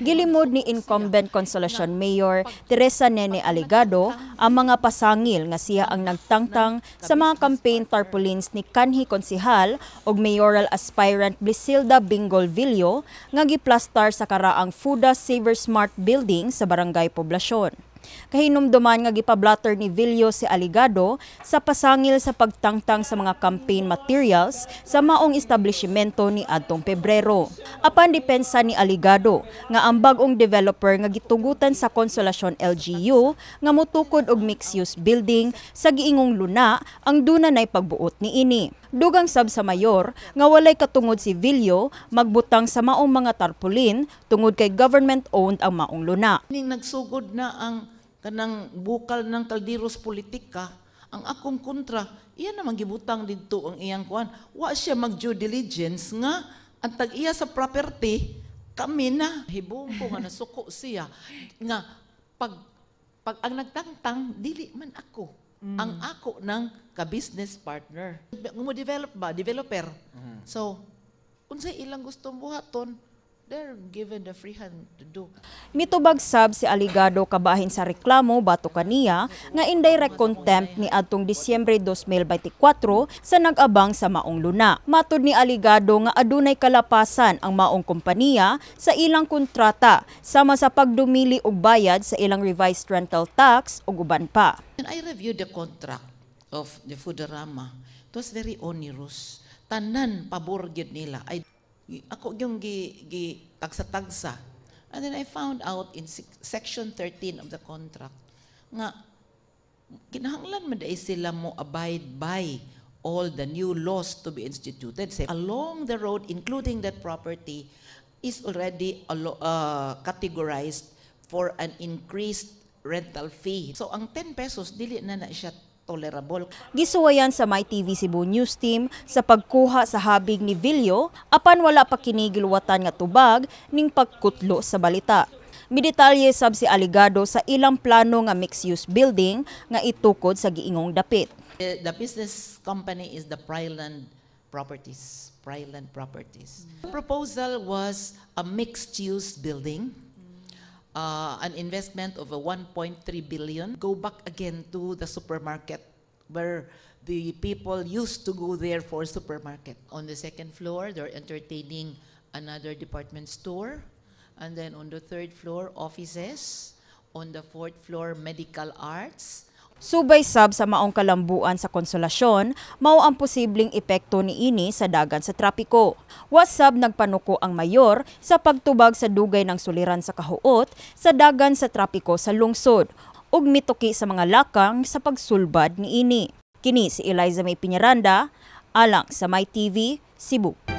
Gilimod ni incumbent Consolacion Mayor Teresa Nene Aligado ang mga pasangil nga siya ang nagtangtang sa mga campaign tarpaulins ni kanhi konsehal ug mayoral aspirant Blisilda Bingol Villo nga giplastar sa karaang Fuda Saver Smart Building sa Barangay Poblacion. Kahinumduman nga gipablatter ni Villo si Aligado sa pasangil sa pagtangtang sa mga campaign materials sa maong establishmento ni adtong Pebrero. Apan depensa ni Aligado nga ang bag-ong developer nga gitugutan sa Consolacion LGU nga motukod og mixed-use building sa giingong luna ang duna nay pagbuot niini. Dugang sab sa mayor nga walay katungod si Villo magbutang sa maong mga tarpaulin tungod kay government-owned ang maong luna. Ning nagsugod na ang kanang bukal ng kalderos politika, ang akong kontra, iya naman gibutang didto ang iyang kuan. Wa siya mag due diligence nga ang tag-iya sa property kami na. Hibong ko nga nasuko siya nga pag ang nagtangtang dili man ako. Ang ako ng ka-business partner. Mo develop ba? Developer. So, unsay ilang gustong buhaton, they're given the free hand to do. Mitubag sab si Aligado kabahin sa reklamo batok kaniya nga indirect contempt ni adtong Disyembre 2024 sa nag-abang sa maong luna. Matud ni Aligado nga adunay kalapasan ang maong kompanya sa ilang kontrata sama sa pagdumili og bayad sa ilang revised rental tax ug uban pa. And I reviewed the contract of the Foodarama. It was very onerous. Tanan pabor gyud nila. Ay ako yung gi tagsa-tagsa. And then I found out in section 13 of the contract nga kinahanglan man diay sila mo abide by all the new laws to be instituted. Say, along the road, including that property, is already categorized for an increased rental fee. So ang 10 pesos, dili na na siya tolerable. Gisuwayan sa MyTV Cebu News Team sa pagkuha sa habig ni Villo apan wala pa kini giluwatan nga tubag ning pagkutlo sa balita. Midetalye sab si Aligado sa ilang plano nga mixed-use building nga itukod sa giingong dapit. The business company is the Pryland Properties. Pryland Properties. The proposal was a mixed-use building, an investment of a 1.3 billion. Go back again to the supermarket where the people used to go there for supermarket. On the second floor, they're entertaining another department store. And then on the third floor, offices. On the fourth floor, medical arts. Subay sab sa maong kalambuan sa Konsolasyon, mao ang posibleng epekto niini sa dagan sa trapiko. Wa sab nagpanuko ang mayor sa pagtubag sa dugay ng suliran sa kahuot sa dagan sa trapiko sa lungsod ug mituki sa mga lakang sa pagsulbad niini. Kini si Eliza May Piñaranda, alang sa MyTV, Cebu.